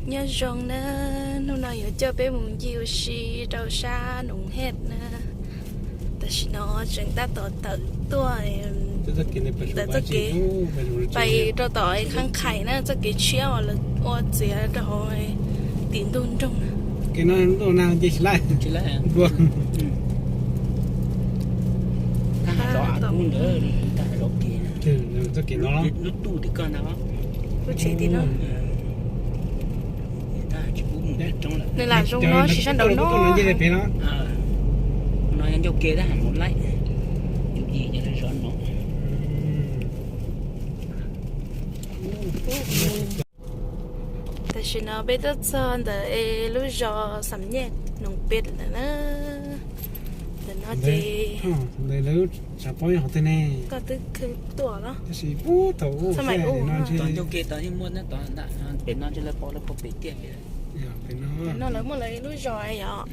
Nyob zoo na, hnub no yuav coj peb mus ncig ua si rau sab Noov Hej na. Tam sim no tseem tab tom tawm tuaj ntawm txoj kev pais rau tom Khab Khais na, txoj kev tshiab uas lawv ua txiav rau hauv tim ntug nroog na. Lub tsev tim no. Nws lam zoo no, siv sab nraud no. Tam sim no peb tuaj txog ntawm lub zos Xam Nyej Noov Pej lawm na. Ntawm no ces koj twb khwv tuaj los? Pem no lawv muaj lawv lub zos yom.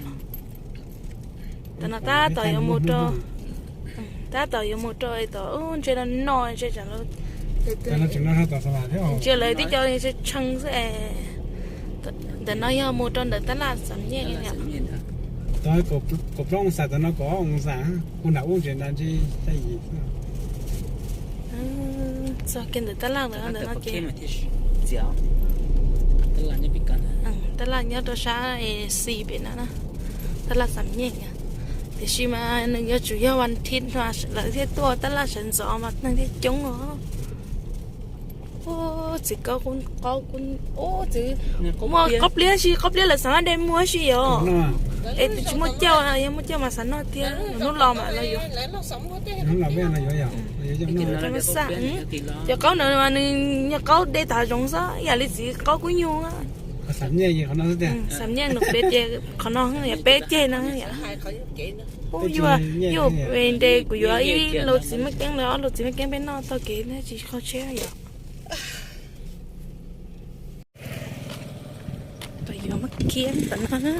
Tam no tab tom yuav mus rau, tab tom yuav mus rau tom ub, ntshe no no ntshe, ntshe lawv tib co tshee xwb es. Ntawm no yog mus rau ntawm tab laj Xam Nyej. Kaum plaub oo xas, tam no kaum ob oo xas, kuv nram ub ntshe ntshe xya yim xwb. Txog kiag ntawm tab laj ntawm no ces tab laj nyob rau sab xis pem no, tab laj Xam Nyej. Tiam sis mas nws yuav tsum yog vas thiv no lawv thiaj tuaj, tab laj sawv ntxov mas neeg thiaj coob os. Txiv qaub, qaub, txiv muaj qaub pliab si, qaub pliab lawv xav maj de muag si yom. Es tsis muaj cauj, yog muaj cauj mas xav noj thiab, hnub los mas los yuav. Cov qaub no mas nws yog qaub de tag zoov xwb, yam li txiv qaub kub nyuj. Xam Nyej Noov Pej ces qhov no yog peb ceg no. Yuav, yuav nres kuv yuav ib lub txiv maj keeb los ob lub txiv maj keeb peb noj tag kev tsis kho tsheb yom. Tos yuav maj kiab ntawm no,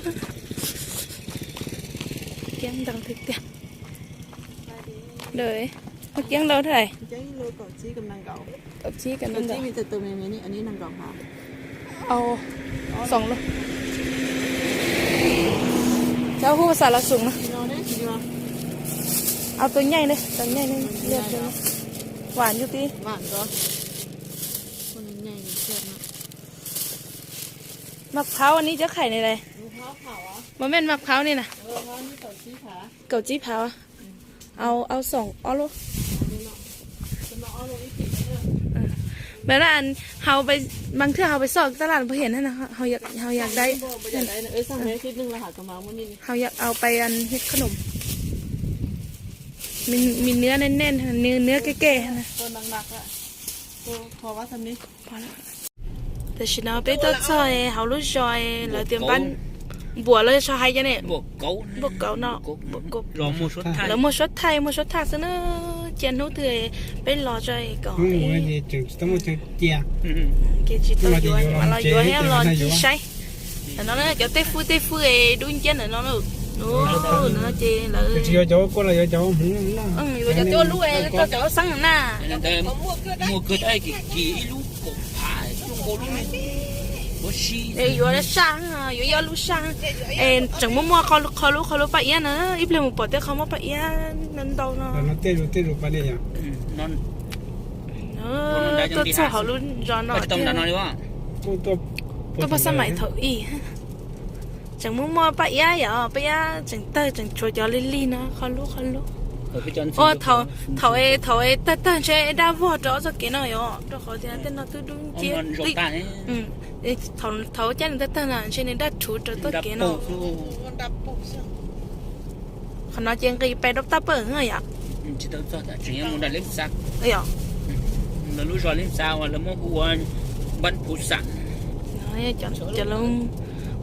kiab ntau tiag tiag. Maj kiab ntau thiab. Kaum tsib kaum nees nkaum. Xoom lawm. Cov hu xav los xoom no. Au tus nyaij ne, tus nyaij ne, vam ncu tib. Mas phauv ni cov khais ne lawm. Mas mej mas phauv ni na. Kaum tsib phauv. Au, au xoom ob lub. Mas na, hauv, mas thwj hauv pais xoj tab laj pag hiam na, hauv yam dai. Hauv yam au pais khab num. Mi nws nej, nws nej kej kej na. Tam sim no peb tuaj txog hauv lub zos lawv tias npam, npuam los so hais cov ne, npuam kauv no, lawv muaj suab thaij, muaj suab thaij xwb na. Cia hnub twg peb los tso kom, ces tsis tau yuav, los yuav thiab los ncig saib. Ntawm no cov tej fwj tej fwj dub nciab ntawm no, no ces lawv yuav cov ua lub na, es yuav saj, yuav ib ob lub saj, es tseem muaj muaj qhov lub qhov lub paj iab na, ib pliag mus pom tej qhov muaj paj iab ntau ntau no. Tuaj txog hauv lub zos no, tuaj pab xab maim thaum ub. Tseem muaj muaj paj iab yom, paj iab tseem tawg tseem tshuav cov lig lig no qhov lub qhov lub. Ua thaum, thaum es tawg tawg ntshe daj vog rau txoj kev no yom, rau qhov tias tej no twb dub nciab. Thaum caj nws tawg tawg na ntshe nws daj rhuv rau txoj kev no. Qhov no ces nqis pem rau taj pawg yom.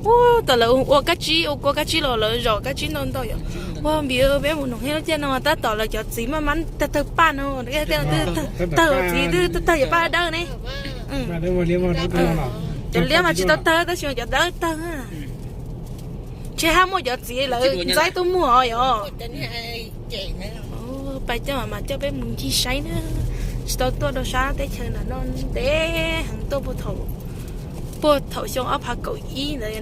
Ua, tom lawv ua kab tsib, ua kua kab tsib los lawv zaum kab tsib ntau ntau yom. Ua npis peb mus noog hib lub caij no tab tom lawv cov txiv maj mab tawg tawg paj no, tawg txiv twb tawg yog paj dawb ne. Cov liab mas tsis tau tawg tab sis mas cov dawb tawg. Ntshe haj muaj cov txiv lawv ntxaib tuaj muag os yom. Pais coj mas coj peb mus ncig saib na. Tsis tau tuaj rau sab teb chaws ntawm no ntev heev, tuaj puag thaum Puag thaum xyoo ob phav kaum ib ntawd,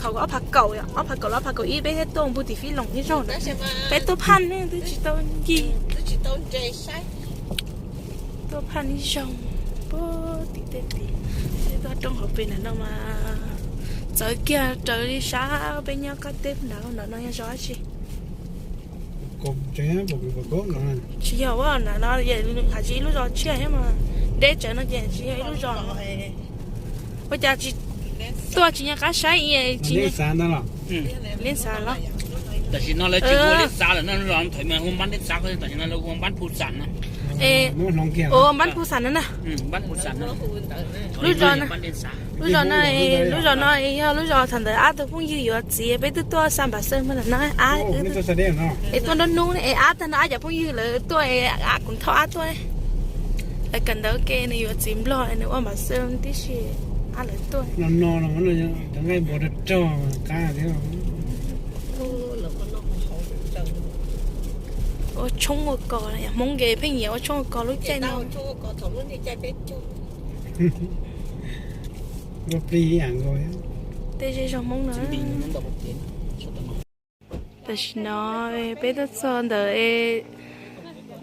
thaum ob phav kaum, ob phav kaum los ob phav kaum ib peb thiaj tuaj mus pug tim Fib Loos ib zaug ntawd. Peb tuaj phaj ne twb tsis tau ncig, tuaj phaj ib zaug puag tim tej tid. Peb tuaj roob hauv pes ntawm no mas txawv kiag raws li sab peb nyob qab teb ntawd. Ntawm no yog zos dab tsi? Tsis yog, ntawm no hais tsis ib lub zos tshiab thiab mas, deb tsawv no ces tsis yog ib lub zos. Ua cas tsis tuaj tsis nco qab saib, tsis Liab Xav los? Tam sim no lawv tsis hu Liab Xav lawm no, lub zos thaum ub hu Npab Liab Xav, tam sim no lawv hu Npab Phu Xam no. Ua Npab Phu Xam no na. Lub zos no, lub zos no yog lub zos thaum ntawd ob tug phooj ywg yuav txiv, peb twb tuaj xa npam xeeb ntawm no, es tuaj nruab hnub es ab tag no ab cov phooj ywg lawv tuaj es kuv thauj ab tuaj. Lawv kawm ntawv ke nws yuav txiv Nplog nws ua npam xeeb tib si, ab lawv tuaj. Cov nqaij npua rog rog qab thiab. Ua tshoob ua kos, Hmoob ces pheej nyiam ua tshoob ua kos lub caij no. Tej zej zog Hmoob no. Tam sim no peb tuaj txog ntawm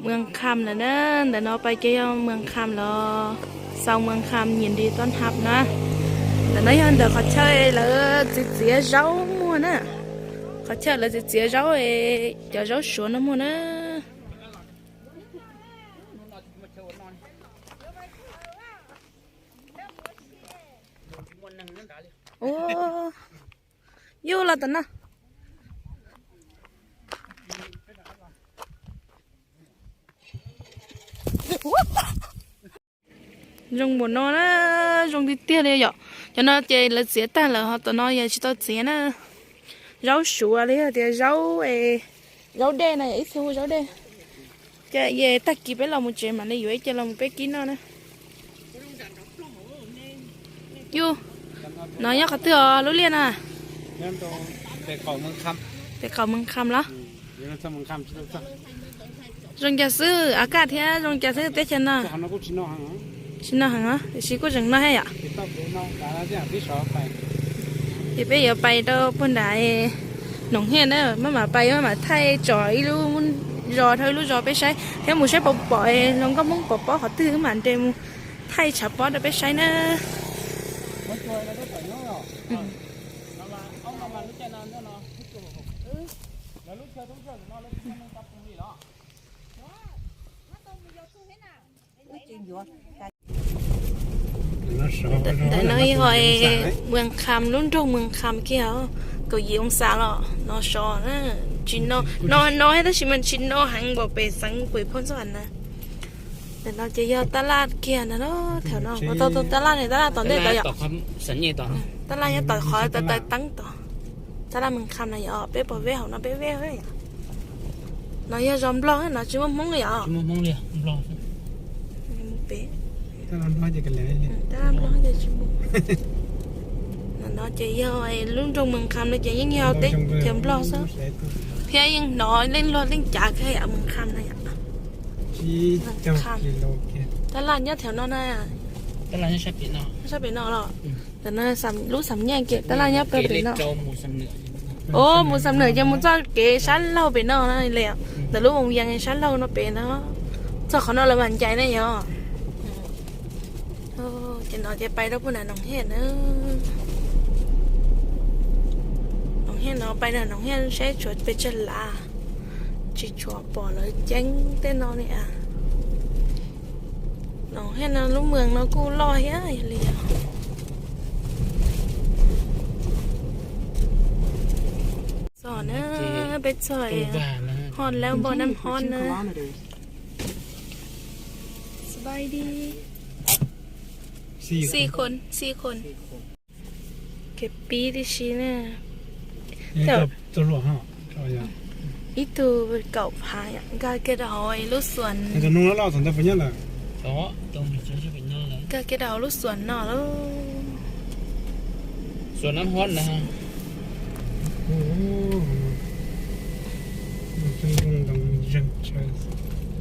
Mws Kham lawm na. Ntawm no pais ces yog Mws Kham los, xaus Mws Kham nyiam nris toj hab na. Ntawm no yog ntawm qhov chaw lawv txiav txiav zaub muag na. Qhov chaw lawv txiav txiav zaub, cov zaub suav no muag na. Ua, yus los tom no. Zoo npaum no na, zoo tiag tiag li yom. Cov no ces lawv txiav tag lawm ho tom no yog tsis tau txiav na. Zaub suav li tias zaub, zaub dej no yog ib txhia hu zaub dej. Ces tag kis peb los mus tsev mam li yuav ib ce los mus peb kib noj na. Yus, no nyob qhov twg os lub liaj na? Pem qaum Mws Kham los? Zoo cas xwb, a kaj thiab zoo cas xwb teb chaws no. Tsis noj heev os, tiam sis kuj tseem noj thiab yom. Ces peb yuav pais rau puag nram Noom Hiaj na, maj mam pais maj mam thaij tsom ib lub zos dhau ib lub zos peb saib thiab mus saib puas pom hluas nkauj Hmoob pom pob qhov twg wb mam nres mus thaij tshav pob rau peb saib na. Ntawm no yog Mws Kham, lub nroog Mws Kham kiag, kaum yim oo xas los no so na. Tsis no, no no tab sis mas tsis no heev npaum pem xeev pem Phoo Xab Vam na. Ntawm no ces yog tab laj kiag ntag, thaum no tau tab laj ne, tab laj tom ntej tod yom. Tab laj nyob tom qhov taws teeb tod. Tab laj Mws Kham no yog peb pom veb hauv no peb veb. No yog zos Nplog no tsis muaj Hmoob li os. No ces yog lub nroog Mws Kham no ces yeej yog teb chaws Nplog xwb, thiab yeej hnov leej luag leej cav kawg yam Mws Kham no yom. Tab laj nyob thaum no na. Sab pem no los? Ntawm no lub Xam Nyaj ces tab laj nyob pem no. Os, mus Xam Nwm ces mus txoj kev sab laug pem no na li. Ntawm lub Voos Yees sab laug no pem no. Txog qhov no lawv mam ncaim na yom. Ces no ces pais rau puag nram Noom Hiaj na. Noom Hiaj no pais nram Noom Hiaj saib tshuav pes tsawg lav, tsis tshua pom lawv ceeb tej no li. Noom Hiaj no lub mws no kuj loj thiab yog li. Txog na, peb txog hot lab npoj nab hot na. Sbais di, xi khon, xi khon. Kev pib tib si na. Ib tug kaum phav nkag kiag rau hauv lub xuas. Nkag kiag rau hauv lub xuas no lauj.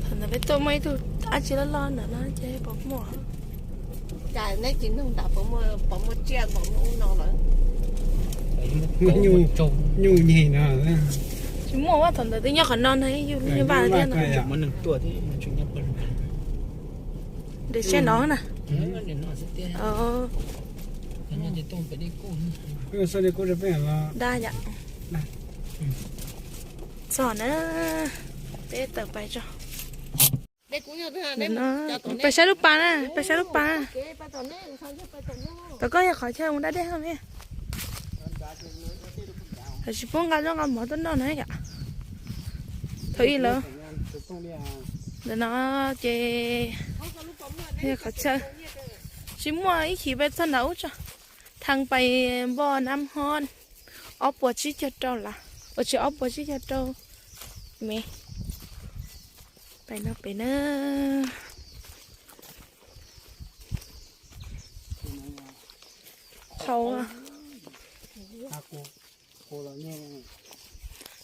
Thaum ntawd peb tuaj muaj ib tug dab tsi loj loj ntawm no ces pom muaj. Cas neb tsis nug ntawm puas muaj, puas muaj tsiaj, puas muaj ub no lawm? Nyuj nyeg no. Tsis muaj, ua thaum ntawd twb nyob qhov no ntag, yus vaj thiab no. Nres siab no na. Da yam. Txog na, peb tawm pais tso. Pais saib lub pas na, pais saib lub pas na. Tom koj yog qhov chaw mus da dej hab me. Tam sis pub nqa zaub nqa mov tuaj noj na yom. Thaum ub lawm. Ntawm no ces qhov chaw tsis muaj, ib chim peb txog nram ub tso. Thaj pais npoj nab hob ob puas tsib caug rau las, ua tsis ob puas tsib caug rau me. Pais no pem na. Qhau.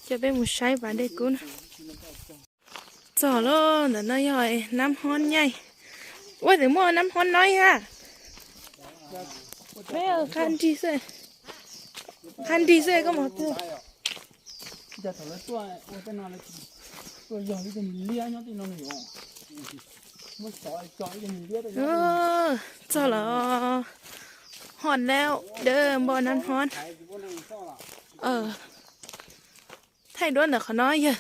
Coj peb mus saib pas dej kub na. Txog lawm, ntawm no yog nab hob nyaij. Ua tsis muaj nab hob no thiab. Peb qha nrig xwb, qha nrig xwb koj mus twg. Txog lawm, hot lawm, dawb npoj nab hob. Thaij duab ntawm qhov no yog.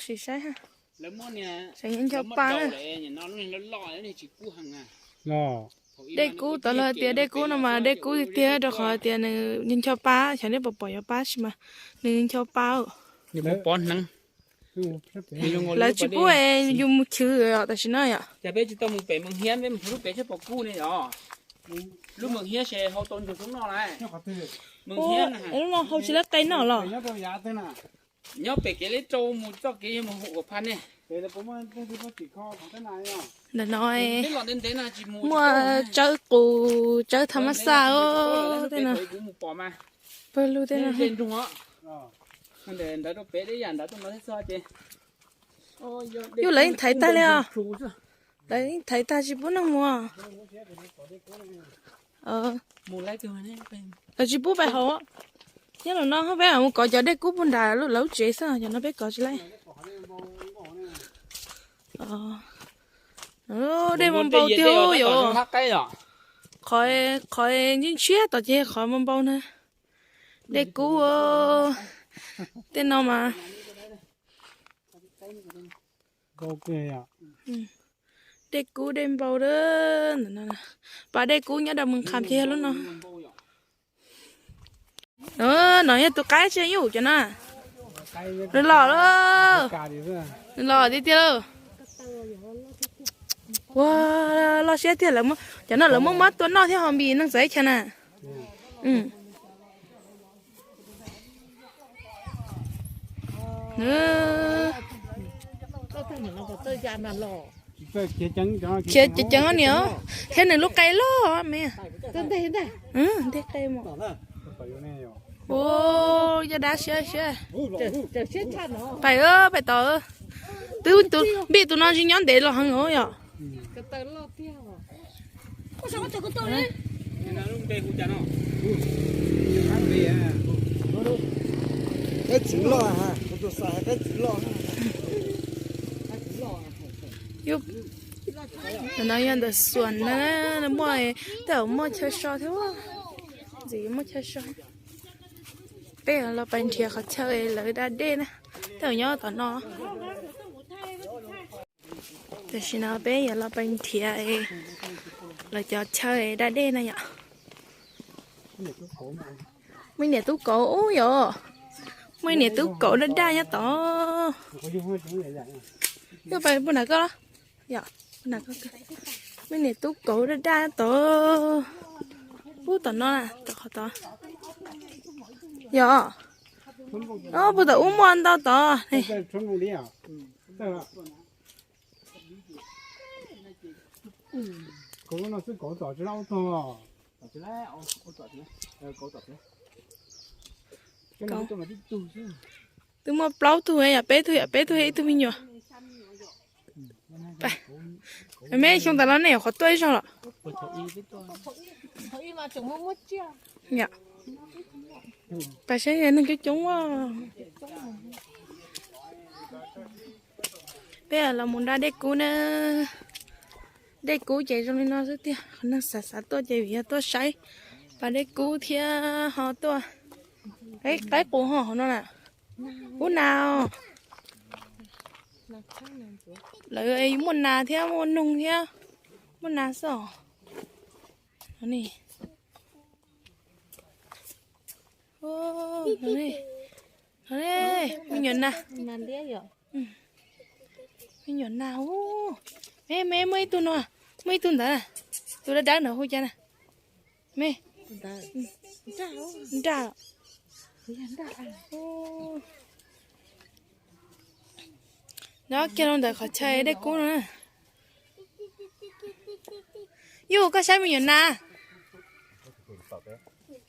Sim saib ha. Tseem ncho pa na. Dej kub, tau lawv tias dej kub no mas dej kub tiag tiag rau qhov tias nws ncho pa, xyov nej puas pom cov pa sis mas nws ncho pa. Lawv tsis pub yus mus chwv tam sim no yom. Lub no hau tsis lawv qe noj los? Nyob pem kev leb rau mus txoj kev yog mus hu ua pha ne. Ntawm no muaj tsawb qus, tsawb tha mab xaj os, tej no. Pawg lug tej no. Yus lawv yeej thaiv tag li os. Lawv yeej thaiv tag tsis pub neeg mus. Lawv tsis pub pais hauv. Nyob los no peb mus kov cov dej kub puag nram lawv lub tsev xwb, cov no peb kov tsis laib. Dej muaj npau tiag yom. Qhov, qhov ntshiab ntshiab tom ces qhov muaj npau na. Dej kub, tej no mas. Dej kub dej npau. Pas dej kub nyob rau Moos Kham ces yog lub no. No yog tus qaib tsis yus cov no. Nws los lawm. Nws los tiag tiag lawm. Ua, loj siab tiag, cov no lawv muab muab tua noj thiab ho npis neeg txawv ib chav na. Khiav ceev ceev niam, thiab nws lub qe loj me. Nteg qe mus. Ua, yog dab siab siab. Pais, pais tod. Twb, npij tus no tsis nyob ntev los heev os yom. No yog ntawm xuas na, muaj, tej zaum muaj chaw so thiab. Ntxim muaj chaw so. Peb los pais nrhiav qhov chaw lawv da dej na, tej zaum nyob tom no. Tam sim no peb yuav los pais nrhiav lawv cov chaw da dej na yom. Muaj niam tub kauv ub yom. Muaj niam tub kauv daj daj nyob tod. Yog pais puag nram koj, yog, muaj niam tub kauv daj daj nyob tod. Ub tom no, tom qhov tod. Yog, puag tom ub muaj ntau tod. Twb muaj plaub tug, yog peb tug, yog peb tug, ib tug me nyuam. Meb xyoo tas los nej yuav qhov tuaj ib zaug los? Pas saib neeg coob coob. Peb los mus nram dej kub na. Dej kub ces zoo li no xwb tiag, qhov neeg xav xav tuaj ces vim yog tuaj saib pas dej kub thiab ho tuaj. Qaib qus ho hauv no na. Ub, nas os. Lawv muaj nas thiab muaj noog thiab, muaj nas xwb os. Me nyuam nas, me nyuam nas. Me, me muaj ib tug no, muaj ib tug ntawd, tus dawb dawb ntawd hu cas na? Me, nraj. Nyob kiag rau ntawm qhov chaw dej kub no na. Yus, koj saib me nyuam nas.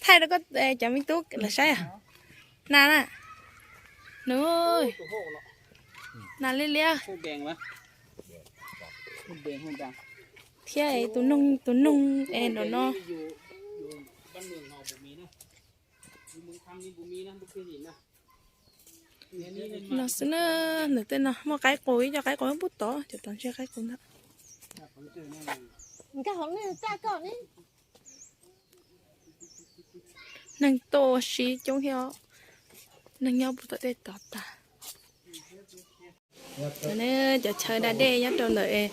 Thaij rau koj cov me tub lawv saib. Nas na. Nws, nas liab liab. Thiab tus noog, tus noog es nram no. No xwb na, ntawm tej no muaj qaib qus, ib co qaib qus nyob pub tod, cov tod ntshe qaib qus ntag. Neeg tuaj ua si coob thiab, neeg nyob pub tom tej tod tas. Cov chaw da dej nyob rau ntawm,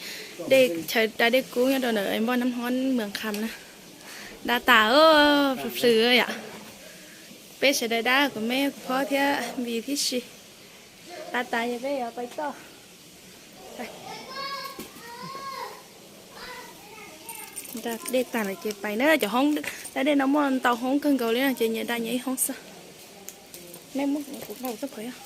dej chaw da dej kub nyob rau ntawm Npoj Nab Hob Mws Kham na. Da tas, plhws plhws yom. Peb sawv daws da, kuv me kuv phob thiab Npis thiab si. Da tas ces peb yuav pais toj. Da dej tas lawm ces pais na. Cov hoob da dej no muaj ntau hoob kawg nkaus li no ces nyias da nyias ib hoob xwb. Meb muab kuv nqa kuv txoj phuam os.